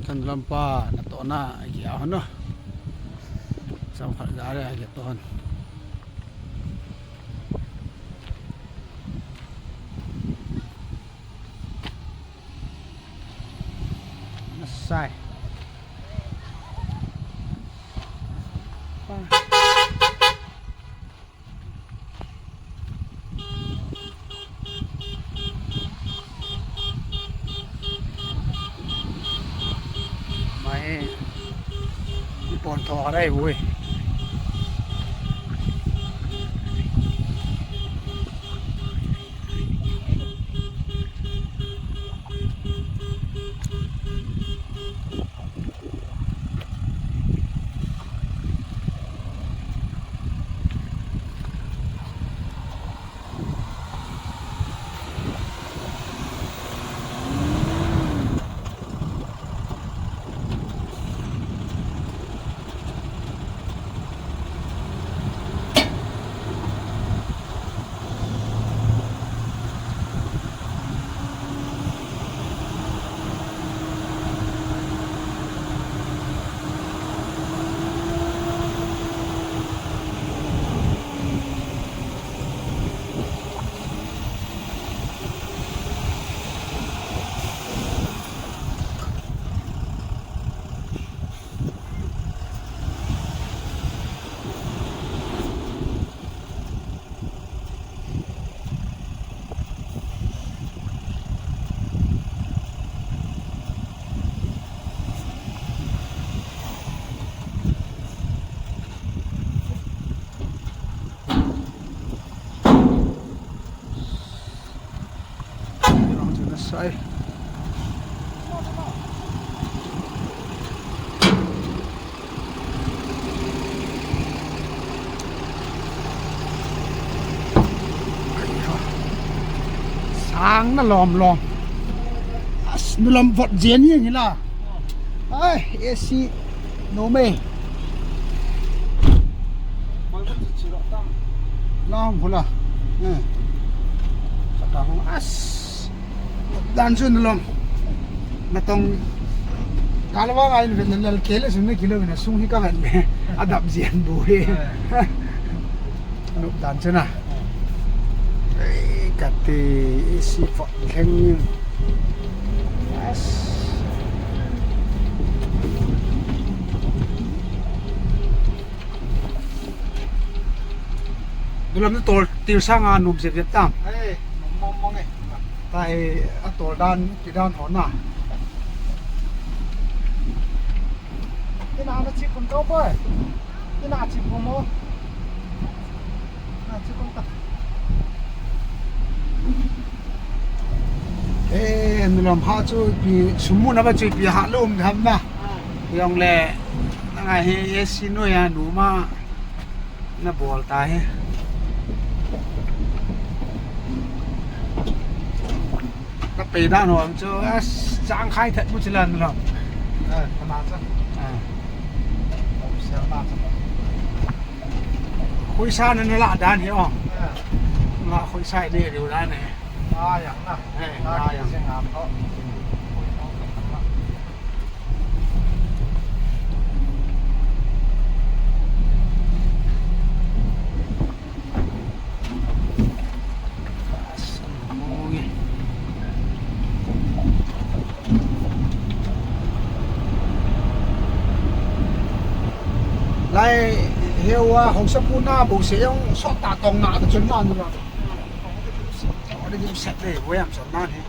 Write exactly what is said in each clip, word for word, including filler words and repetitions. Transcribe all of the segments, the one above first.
Kan lampa natohna a kia hon o. Sam khat gari a kia tohon. Nasai. Mai, ipon tho harai vui. Sai. Sang na lom lom. As, nu lam vot jen hi ngi la. Ai, A C no me. Lam hula. Eh. Saka hung as. Dan chu nu lam. Natong kalwa ngai ven lal kele sun ne kilo na sung hi ka ven. Adap jen bu he. Eh. Nup dan chu na. Ei, kati, isi fa lheng. Yes. Dulam na tol til sanga num se viet tam. Ei, mong mong e. Tai, a tol dan, ti dan ho na. Ina na chi kun kau boy. Ina chi kun mo. Na chi kun ta. Eh, nulam ha chu pi, sum mu na ba chu pi ha lo um tham na. Yong le, na ngai he, eh, si no ya nu ma. Na bol ta hi. Ka pe dan ho chu, as, chang khai that mu chilan lo. Eh, kana cha. Ah. Om sel na cha. Khoisa na na la dan hi o. Eh. Nga khoisa ne riu dan ne. Ah, ya na. Eh, ah, ya. Lai, heu a, hong sa pu na, bo se yong, sot ta tong na, ta chun na, nu la. Ora di set le, wo yam son na he.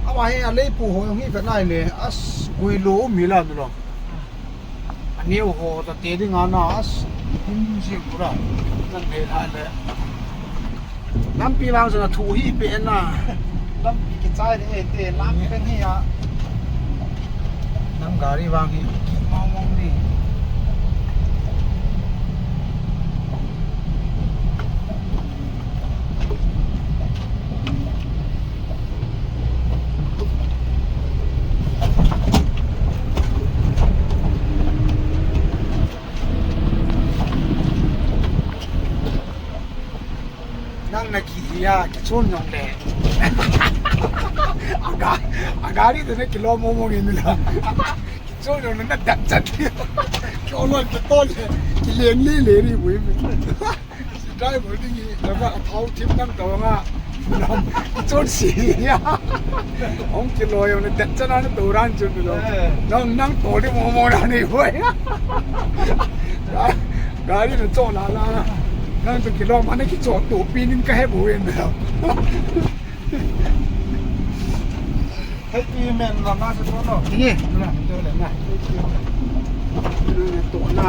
Ama he a leipu ho jong hi vet nai le, as gui lo um hi la nu lo. A neo ho ta te ding a na, as dim jing u la. Nan he la le. Lampi vang jong a thu hi pe na. Lampi kichai ding e te, lam pen hi a. Nang gari vang hi ki mong mong ni. Nang na ki hi a, ki chun nong le. A ga-, a gari toh na kilom mong mong in la. Kichon na na dat chat. Kiolon kitol le. Kileng le le ri bui. Si driver ding hi, lava a thau thim nang tawh nga. Nang, chun si ya. Hong kilo yong na dat chana na turan chun lo. Eh. Nang, nang to di mo mo na ni hoi. Ga-, gari na cho la la. Nang to kilo ma na ki cho to pi nin ka he bo yen lo. Hei, ti men la ma sa to no. Ni, na, to le na. Ni, to na.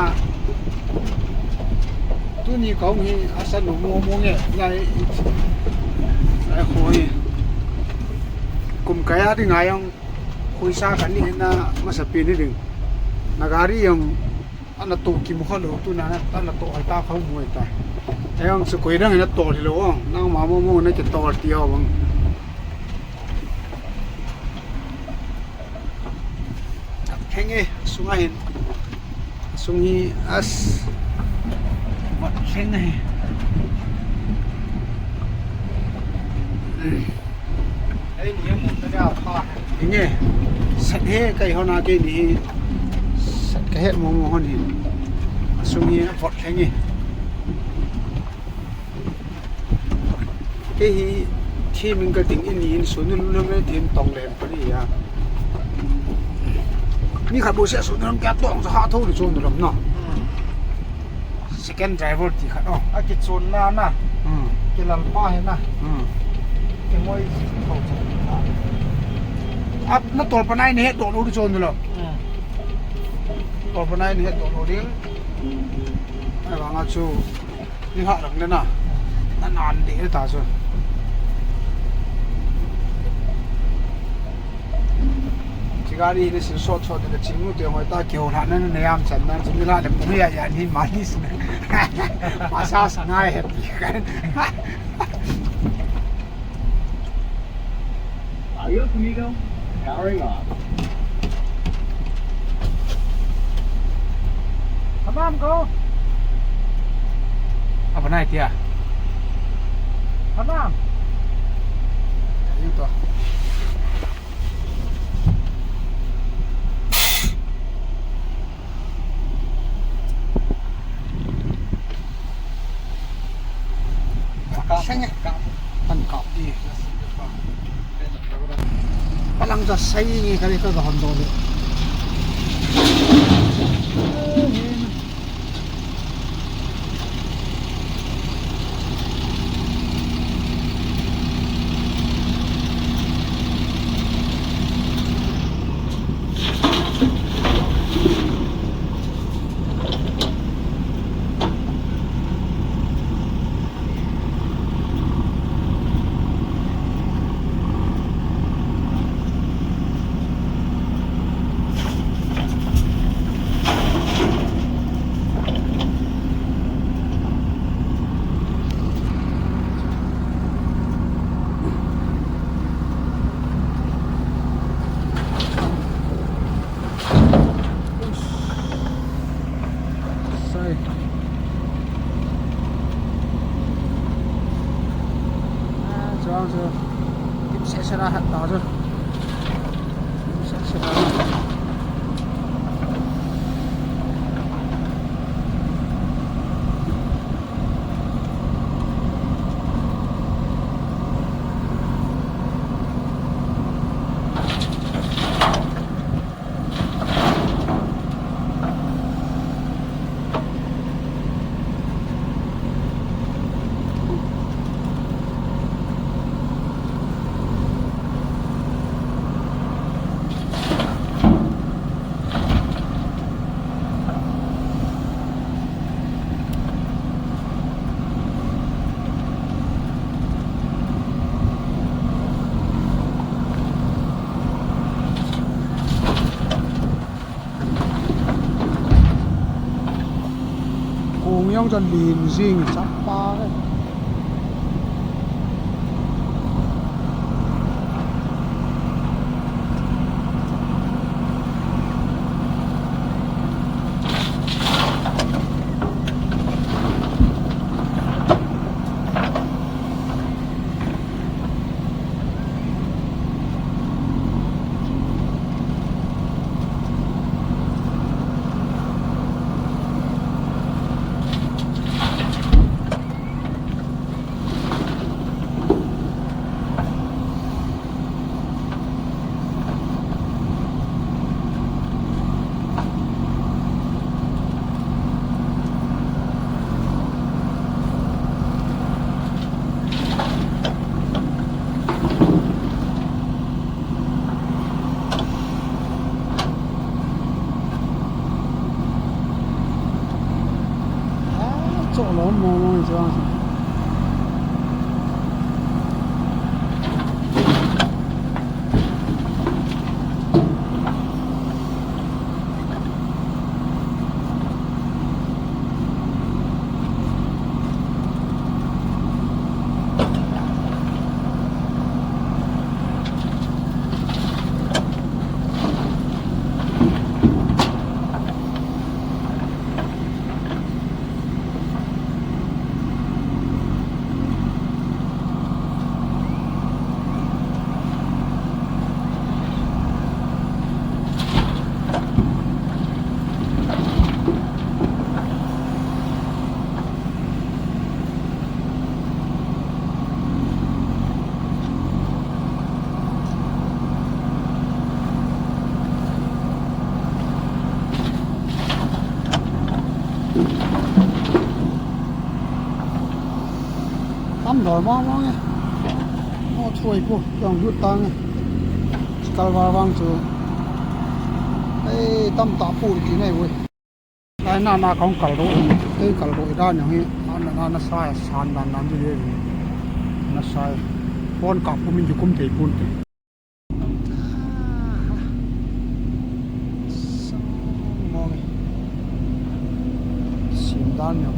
Tuni kong hi asa no mo mo nge. Lai, lai khoi. Kum kaya di ngayong khoi sa kan ni na masa pi ni ding. Na gari yong Ana to kimu kha lou, tuna ana to hai ta kha mu ta. Ayang su koi dang ana to lou, nang ma mo mo na ke to ti ho bang. Theng e, sung a hin. Sung hi as. Vat theng e. Ei, ni mun na ka pha. Inge. Sat he kai hona ke ni. Sat ka het mo mo hon hi. Sung hi vot lheng e. Ke hi thi min ka ting in ni in sun lu na me thim tong lem pa ni ya. Ni khat bo se sun lam ka tong sa ha tho ni sun lam na. Second driver ti khat o. A kichonna na. Hmm. Kilalpa hi na. Hmm. Kingoi si ko chonna. Ap na tol panai ne do lo di chon lo. Hmm. Tol panai ne do lo di. Ai, vang a chu. Ni ha rang le na. Na nan de ta chu. Chi gari ni sil sot sot de ching nu te hoi ta ki ho na na yam chan na chu ni la de mu ya ya ni ma ni sin. Ma sa sa ngai happy kan. Adios, amigo. Powering off. Tamam ko. Apa na itia? Tamam. Ayun to. Sanga. Pan kap di. Palang sa sai ni kali ka hon do le. Sai. Ah, chuang chu. Kim se se la hat ta chu. Kim se se la. Kong jong chu len jing chapa. Mong mong hichu. Tam dol mong mong e. Mo chuai pu, kiang lut tang e. Kalva vang chu. Ei, tam ta pu ki ngai ui. Ai na na kong kal ro, ei kal ro dan yang hi, na na na sa, san dan dan di le. Na sa. Pon ka pu min di kum te pun te. Sim dan neo.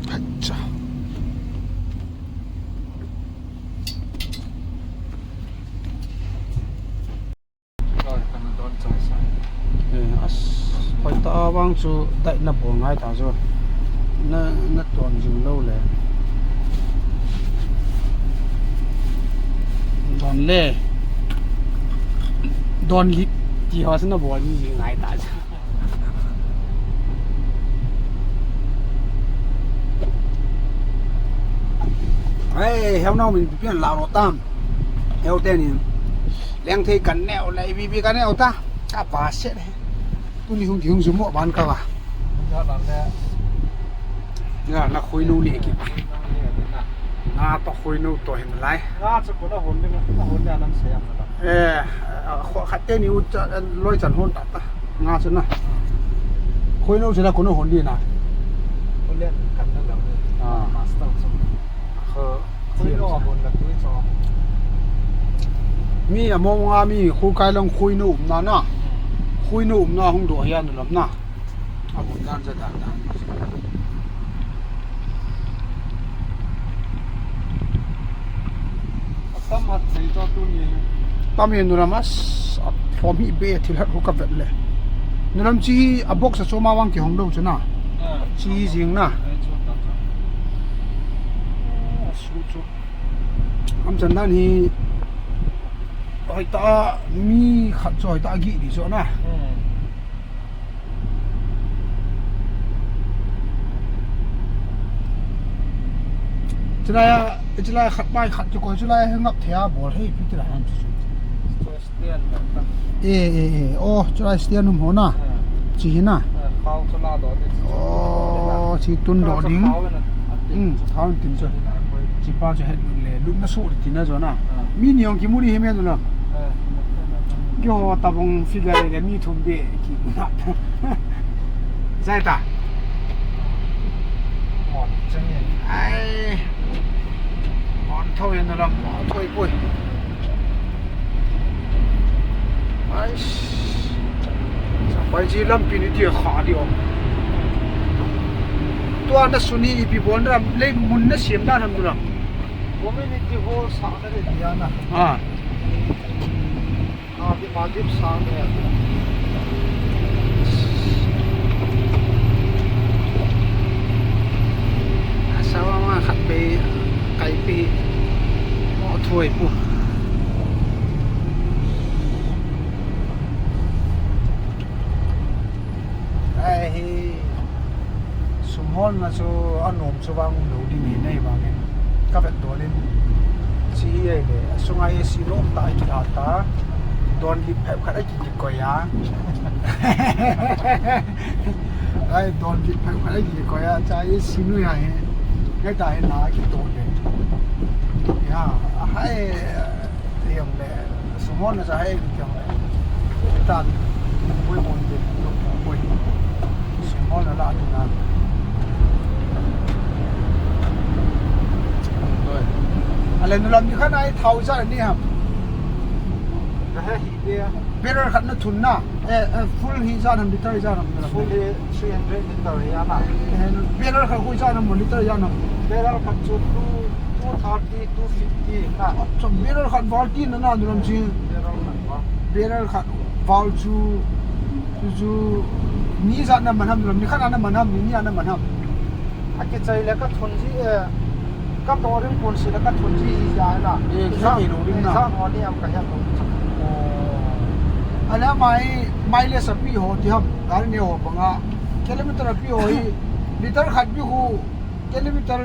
Acha. Eh, as, hoitah a vang chu dai na bol ngai ta chu. Na, na ton jing lou le. Don le. Don le ti ho chu na bol jing ngai ta chu. Ei, heo nau min pian la ro tam. Heo te ni. Leng thei kan neo le, ipi ipi kan neo ta. Ka pa se le. Tuni hung ki hung ju mo ban ka ba. Ya la le. Ya la khoi nu le ki. Nga to khoi nu to hin lai. Nga chu ko na hon ni, na hon ni anam se ya ka. Eh, kho khat te ni u cha, loi chan hon ta ta. Nga chu na. Khoi nu chu la ko nu hon di na. Ko le kan na la. Ah. Master chu. Kho. Mi a mong a mi khu kai lang khoi nu um na na. Khoi nu um na hung do hian lam na. A bul dan za dan dan. Tam hat thei to tu ni. Tam hi nulam a s-, a thom hi be thil hat hu ka vet le. Nulam chi a box a choma wang ki hong lo chu na. Ah. Chi jing na. Eh, chu ta chu. Ah, su chu. Am chan dan hi. Hoi ta mi khat chu hoi ta gi di chu na. Hmm. Chulai a, chulai khat bai khat chu koi chulai a ngap thei a bol hei pi ti la han chu. Stand ta. Eh, eh, eh. Oh, chulai stand um ho na. Eh. Chi hi na. Eh, khao chu la do ni. Oh, chi tun do ding. Khao na. Hmm, chu thao tin chu. Chi pa chu het le, lupna su ti na jo na. Ah. Mi ni ong ki mu ri hi me jo na. Eh. Keiho tabang figure le mi thum be ki mu na. Zai ta. Mon chang ye. Ai. Mon tho ye na la, mon tho ye poi. Pai chi lampi ni ti kha di o. Tua na suni ipi bon ram lei mun na siam dan ham tu ram. Community hall sa na le dia na. Ah. Ah, di ma dip sa ne. Asa wa ma khat pe kai pi. Mo thui pu. Ai hi sum holna chu anom chu vang um lou ding hi nei vangin ka vet dol in chi hi ai le sunga A C nom ta ai ki ha ta don lip phep khat ai ki ki koi a ai don lip phep khat ai ki ki koi a cha A C nu ya hi kai ta hi na ki to le ya a hai Tiang le, sumon na sa hai tiang le. Tan, boi mon te, boi. Sumon na la tu na. Doi. Ale nu lam ni khan ai thau sa ni ham. Na he hi dia. Barrel khat na thun na. Eh, eh, full hi sa nam liter hi sa nam. Full hi three hundred liter hi a na. Eh, barrel khat khu sa nam liter hi a nam. Barrel khat chu two, two thirty, two fifty na. Acha, barrel khat val ti na na dulam si. Barrel khat val. Barrel khat val chu, chu, chu ni sa na man ham dulam, ni khat na man ham, ni, ni na man ham. A kichai le ka thun ji, eh, ka to ring pon si le ka thun ji ji ja na. Eh, kisa ei lo ring na. Sa ho ni am ka hia lo. Oh. Ala mai, mai le sa pi ho ti ham, gari ne ho banga. Kilometer pi ho hi, liter khat pi hu, kilometer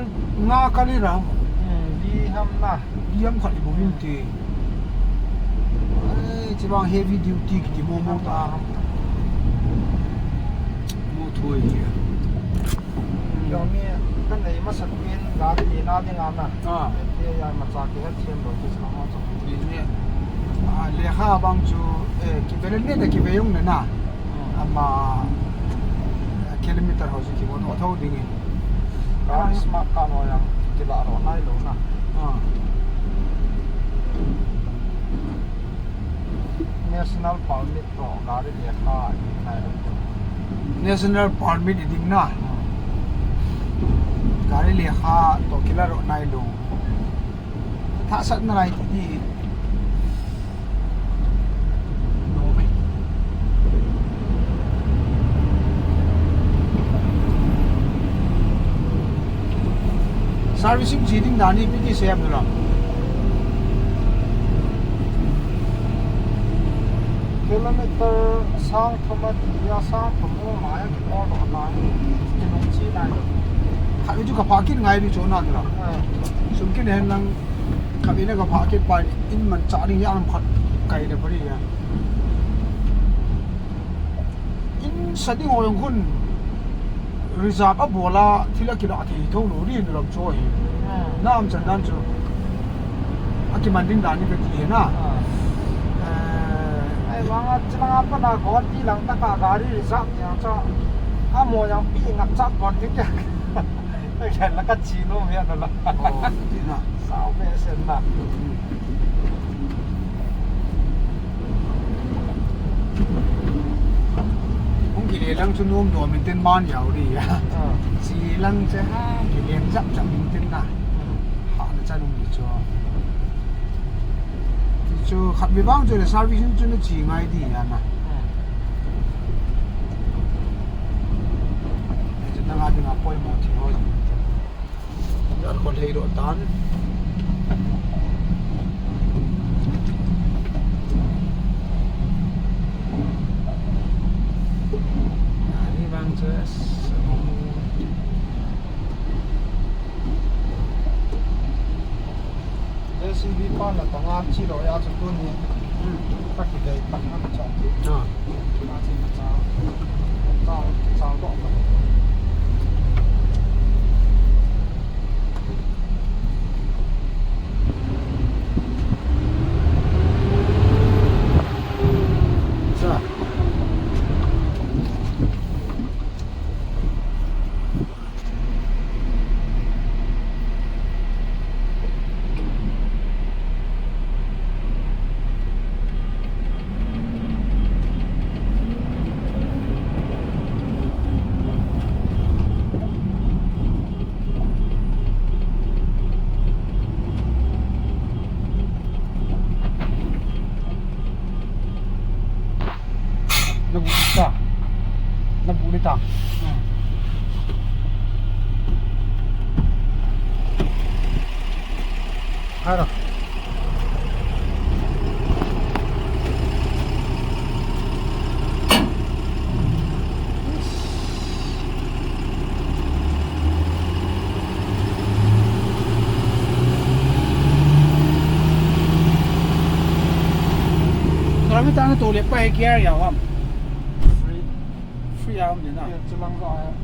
nga kali ram. Hmm, di ham na. Di ham khat i bo vin ti. Ai, chi bang heavy duty ki ti mo mo ta. Mo thoi hi. Yomi, kan nei masa kuin gari lena ding a na. Ah. Te ya macha ki het thiam lo ki sa ma cha. Ni ne. Ah, lekha bang chu, eh, ki velen ne na ki ve yung ne na. Hmm. Ama, eh, kilometer ho chu ki mon ho tho ding in. Gari smart car ho yang ki la ro nai lo na. Ah. National permit to gari lekha i nai lo. National permit i ding na. Gari lekha to kila ro nai lo. Tha sat na lai ti di. No me. Servicing ji ding dan hi pi ti sem tu lo. Kilometer sang thum a ti a, sang thum o mai a ki por lo na. Ki nung chi na. Kha ju ka pa kin ngai ni cho na tu lo. Ah. Sum kin hen lang kha ina ka pa kin pa in man cha ding ya am khat kai le pa ri ya. In sa ding ho jong khun reserve a bol a thil a kila thei tho lo ri nu lam cho hi. Ah. Na am chan dan chu. A kiman ding dan ni ka ti he na. Ah. Eh, ai, vang a chi lang a pa na gon ti lang ta ka gari reserve yang cha. A mo yang pi ngap cha gon ti kya. Ai, la ka chi no me na la. Oh, ti na. Sao me sen na. Hung kile lang chu nom dom in tin man yau ri a. Ah. Chi lang che ha, kile jap jap in tin na. Hmm. Ha na cha nung ni chu. Ti chu khat mi bang chu le service chu na chi ngai di ya na. Hmm. Chu na nga ding a poimo thi ho. Jan khol hei lo tan. Ani bang chu. J C B pa na tanga chi lo ya chu tuni. Hmm. Ka kidei tak na cha. Ah. Ka chi na cha. Cha, cha lo. Cha. Haro. Kami tang tu le pa he gear ya ham. Free. Free ya ham de na. Chulang ko ya.